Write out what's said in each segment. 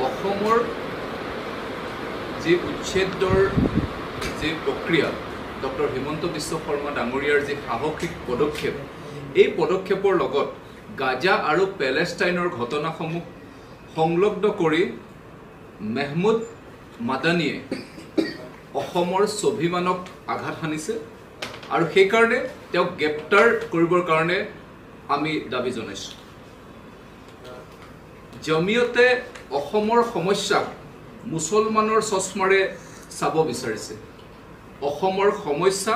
অসমৰ যি উচ্ছেদৰ যি প্ৰক্ৰিয়া, ডক্টৰ হিমন্ত বিশ্ব শৰ্মা ডাঙৰীয়াৰ যি সাহসিক পদক্ষেপ, এই পদক্ষেপৰ লগত গাজা আৰু পেলেষ্টাইনৰ ঘটনাসমূহ সংলগ্ন কৰি মেহমুদ মাদানীয়ে অসমৰ স্বাভিমানক আঘাত হানিছে আৰু সেইকাৰণে তেওঁক গ্ৰেপ্তাৰ কৰিবৰ কাৰণে আমি দাবী জনাইছোঁ। জমিয়তে অসমৰ সমস্যাক মুছলমানৰ চশমাৰে চাব বিচাৰিছে। অসমৰ সমস্যা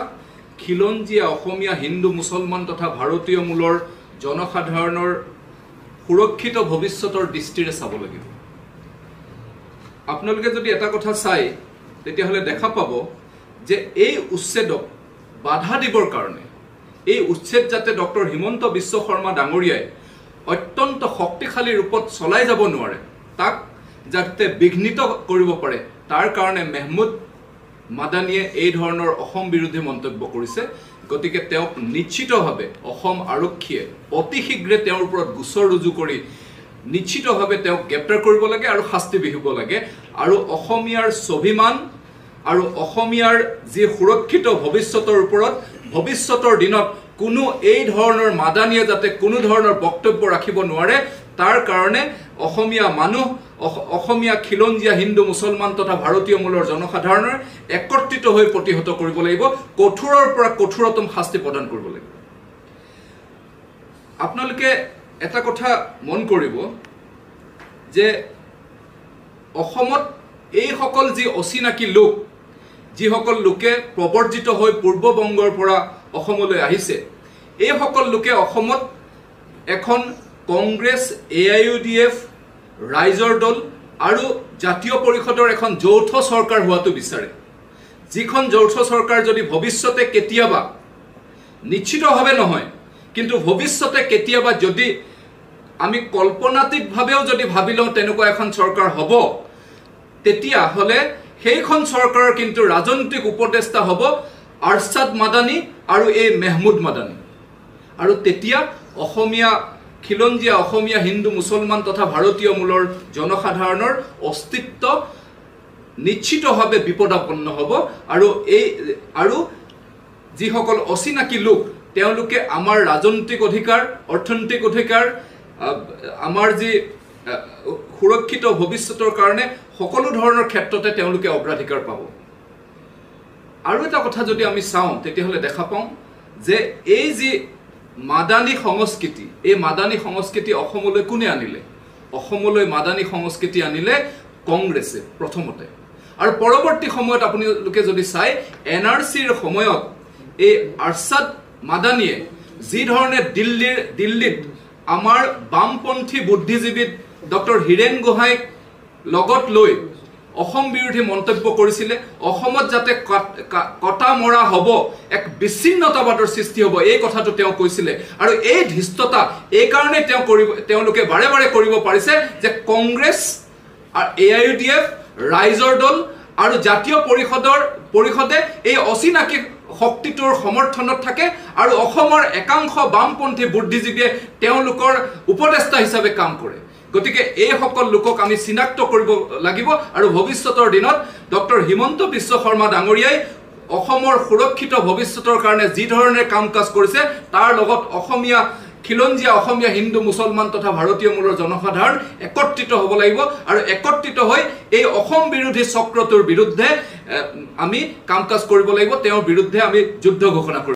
খিলঞ্জীয়া অসমীয়া হিন্দু মুছলমান তথা ভাৰতীয় মূলৰ জনসাধাৰণৰ সুৰক্ষিত ভৱিষ্যতৰ দৃষ্টিৰে চাব লাগিব। আপোনালোকে যদি এটা কথা চাই তেতিয়াহ'লে দেখা পাব যে এই উচ্ছেদক বাধা দিবৰ কাৰণে, এই উচ্ছেদ যাতে ডক্টৰ হিমন্ত বিশ্ব শৰ্মা ডাঙৰীয়াই অত্যন্ত শক্তিশালী ৰূপত চলাই যাব নোৱাৰে, তাক যাতে বিঘ্নিত কৰিব পাৰে, তাৰ কাৰণে মেহমুদ মাদানীয়ে এই ধৰণৰ অসম বিৰোধী মন্তব্য কৰিছে। গতিকে তেওঁক নিশ্চিতভাৱে অসম আৰক্ষীয়ে অতি শীঘ্ৰে তেওঁৰ ওপৰত গোচৰ ৰুজু কৰি নিশ্চিতভাৱে তেওঁক গ্ৰেপ্তাৰ কৰিব লাগে আৰু শাস্তি বিহিব লাগে। আৰু অসমীয়াৰ স্বাভিমান আৰু অসমীয়াৰ যি সুৰক্ষিত ভৱিষ্যতৰ ওপৰত ভৱিষ্যতৰ দিনত কোনো এই ধৰণৰ মাদানীয়ে যাতে কোনো ধৰণৰ বক্তব্য ৰাখিব নোৱাৰে, তাৰ কাৰণে অসমীয়া মানুহ, অসমীয়া খিলঞ্জীয়া হিন্দু মুছলমান তথা ভাৰতীয় মূলৰ জনসাধাৰণৰ একত্ৰিত হৈ প্ৰতিহত কৰিব লাগিব, কঠোৰৰ পৰা কঠোৰতম শাস্তি প্ৰদান কৰিব লাগিব। আপোনালোকে এটা কথা মন কৰিব যে অসমত এইসকল যি অচিনাকি লোক, যিসকল লোকে প্ৰব্ৰজিত হৈ পূৰ্ববংগৰ পৰা অসমলৈ আহিছে, এইসকল লোকে অসমত এখন কংগ্ৰেছ, AIUDF, ৰাইজৰ দল আৰু জাতীয় পৰিষদৰ এখন যৌথ চৰকাৰ হোৱাটো বিচাৰে। যিখন যৌথ চৰকাৰ যদি ভৱিষ্যতে কেতিয়াবা, নিশ্চিতভাৱে নহয়, কিন্তু ভৱিষ্যতে কেতিয়াবা যদি আমি কল্পনাতীতভাৱেও যদি ভাবি লওঁ তেনেকুৱা এখন চৰকাৰ হ'ব, তেতিয়াহ'লে সেইখন চৰকাৰৰ কিন্তু ৰাজনৈতিক উপদেষ্টা হ'ব আৰছাদ মাদানী আৰু এই মেহমুদ মাদানী। আৰু তেতিয়া অসমীয়া খিলঞ্জীয়া অসমীয়া হিন্দু মুছলমান তথা ভাৰতীয় মূলৰ জনসাধাৰণৰ অস্তিত্ব নিশ্চিতভাৱে বিপদাপন্ন হ'ব। আৰু আৰু যিসকল অচিনাকি লোক, তেওঁলোকে আমাৰ ৰাজনৈতিক অধিকাৰ, অৰ্থনৈতিক অধিকাৰ, আমাৰ যি সুৰক্ষিত ভৱিষ্যতৰ কাৰণে সকলো ধৰণৰ ক্ষেত্ৰতে তেওঁলোকে অগ্ৰাধিকাৰ পাব। আৰু এটা কথা যদি আমি চাওঁ তেতিয়াহ'লে দেখা পাওঁ যে এই যি মাদানী সংস্কৃতি, এই মাদানী সংস্কৃতি অসমলৈ কোনে আনিলে? অসমলৈ মাদানী সংস্কৃতি আনিলে কংগ্ৰেছে প্ৰথমতে। আৰু পৰৱৰ্তী সময়ত আপোনালোকে যদি চাই, NRCৰ সময়ত এই আৰছাদ মাদানীয়ে যি ধৰণে দিল্লীত আমাৰ বামপন্থী বুদ্ধিজীৱী ডক্টৰ হীৰেণ গোহাঁইক লগত লৈ অসম বিৰোধী মন্তব্য কৰিছিলে, অসমত যাতে কটা মৰা হ'ব, এক বিচ্ছিন্নতাবাদৰ সৃষ্টি হ'ব, এই কথাটো তেওঁ কৈছিলে। আৰু এই ধৃষ্টতা এইকাৰণেই তেওঁলোকে বাৰে বাৰে কৰিব পাৰিছে যে কংগ্ৰেছ, AIUDF, ৰাইজৰ দল আৰু জাতীয় পৰিষদে এই অচিনাকি শক্তিটোৰ সমৰ্থনত থাকে আৰু অসমৰ একাংশ বামপন্থী বুদ্ধিজীৱীয়ে তেওঁলোকৰ উপদেষ্টা হিচাপে কাম কৰে। গতিকে এইসকল লোকক আমি চিনাক্ত কৰিব লাগিব আৰু ভৱিষ্যতৰ দিনত ডক্টৰ হিমন্ত বিশ্ব শৰ্মা ডাঙৰীয়াই অসমৰ সুৰক্ষিত ভৱিষ্যতৰ কাৰণে যি ধৰণে কাম কাজ কৰিছে, তাৰ লগত অসমীয়া খিলঞ্জীয়া অসমীয়া হিন্দু মুছলমান তথা ভাৰতীয় মূলৰ জনসাধাৰণ একত্ৰিত হ'ব লাগিব আৰু একত্ৰিত হৈ এই অসম বিৰোধী চক্ৰটোৰ বিৰুদ্ধে আমি কাম কাজ কৰিব লাগিব, তেওঁৰ বিৰুদ্ধে আমি যুদ্ধ ঘোষণা কৰিব।